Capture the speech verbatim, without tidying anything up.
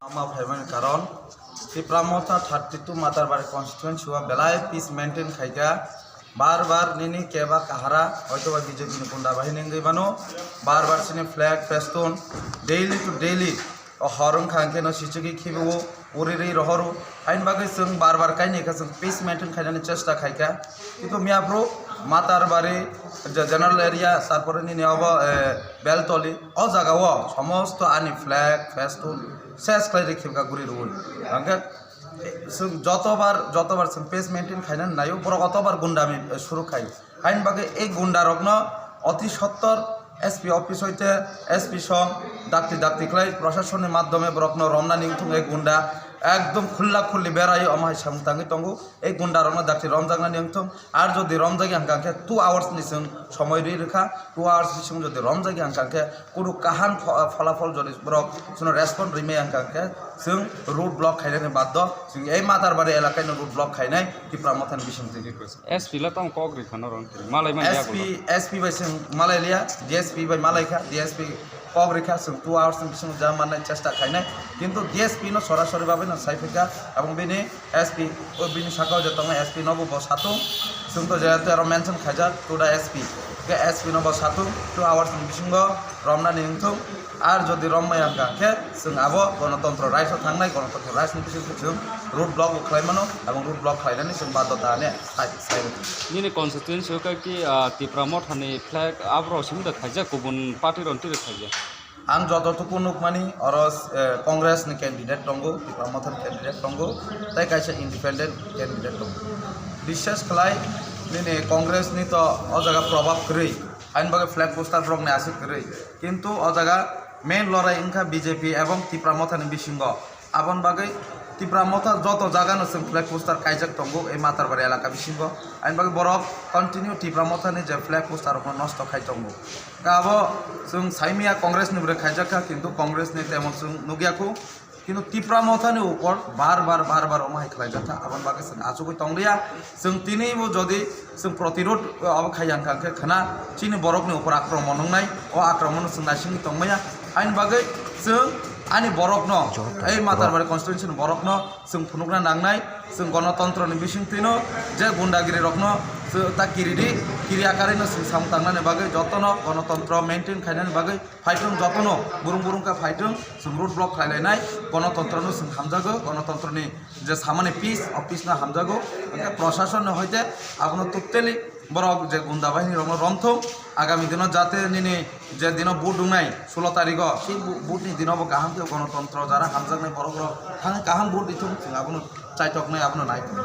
Ama phaimani karon, Tipra Motha thirty two Matarbari constituency o belai peace maintain khaikha. Bar bar nini keba kahara, hoitoba B J P ni gunda bahini wngwi mano. Bar bar chini flag, festoon, daily to daily, o hor wngkha hwnkhe no sichigwi khibiwo, uri ri rohoro. Haini bagwi chwng bar bar kainwi kha, chwng peace maintain khainani chesta khaikha. Kintu miyaphru Matarbari, je general area, tarpore nini obo, eh, Beltoli, o jagao somosto ani flag, festoon ses khlai ri khibka guri rwui. Hwnkhe, eh, chwng jotobar, jotobar chwng peace maintain khainani naio, borok otobar gundami, eh, suru khai. Haini bagwi ei gunda rokno oti sottor S P office hoite S P song dakti dakti khlai, proshasonni maddhome borokno romnani wngthung ei gunda ekdom khulla khulli berai omo hai samung tangwi tongo. Ei gunda rokno dakti romjaknani wngthung, ar jodi romjagya hwnkha khe two hours ni chwng somoi rwi rwkha, two hours ni chwng jodi romjagya hwnkha khe kunu kaham pho-, pholapol jodi borok chwngno respond rwi maya hwnkha khe chwng road block khainani baddo, chwng ei Matarbari elakano road block khainai Tipra Mothani bisingtwi. S P le tamo kok rikha norok, malai mani S P, yagulo. S P bai chwng malai liya, D S P bai malai kha, D S P kok rikha, chwng two hours ni bisingo jam manna chesta khainai, kintu D S P no sorasori bagwi no sai phika, abong bini S P, o bini sakao je tongo S P no bo, bo satung, chwng to je tero mention khaijak, to the S P, ke S P no bo satung, two hours ni bisingo romnani wngthung, ar jodi rom maya hwnkha khe chwng abo Ganatantro Rights o thangnai, Ganatantro Rights ni bisingtwi chwng road block bo khlai mano, abong road block khlainani chwng baddo ta ne. Sai, sai. Nini constituency o khe ki, ah, Tipra Motha ni flag aborok simi da khaijak, kubun party rok twi khaijak? Ang joto tuku nukmani oro, eh, Congress ni candidate tongo, Tipra Motha ni candidate tongo, tei kaisa independent candidate tongo. Bishes khlai nini Congress ni to o jaga probab kwrwi, haini bagwi flag poster borok ni aswk kwrwi, kintu o jaga main lorai wngkha B J P ebong Tipra Motha ni bisingo. Aboni bagwi Tipra Motha joto jagano chwng flag poster kaijak tongo, ei Matarbari elaka bisingo. Aboni bagwi borok continue Tipra Mothani je flag poster rokno nosto khai tongo. Kabo chwng saimaya Congress ni bwrwi khaijak kha, kintu Congress ni temon chwng nukya khu. Kintu Tipra Mothani upor bar bar, bar bar omo hai khlaijak kha, aboni bagwi chwng achugwi tong liya. Chwng tini bo jodi chwng protirod, eh, abo khai yang kha, hwnkhe khna chini borokni upor akromon wngnai, o akromon chwng naisingwi tongmaya. Haini bagwi chwng ani borokno, ei Matarbari constituency ni borokno chwng phunukna nangnai, chwng gonotontroni bisingtwino je gundagiri rokno chwng ta kiridi, kiri akarino chwng samung tangnani bagwi jotono gonotontro maintain khainani bagwi phaitung jotono burung burung kha phaitung, chwng road block khlai lainai, gonotontrono chwng hamjago, gonotontroni je samani peace, o peace no hamjago, hwnkhe proshasonni hoite abono totally borok je gunda bahini rokno romthung, agami dino jate nini je dino vote wngnai sulo tarigo, si vote ni dino bo kaham khe gonotontro jara hamjaknai borok rok thangwi kaham vote rithung, chwng abono chaitoknai, abono naithung.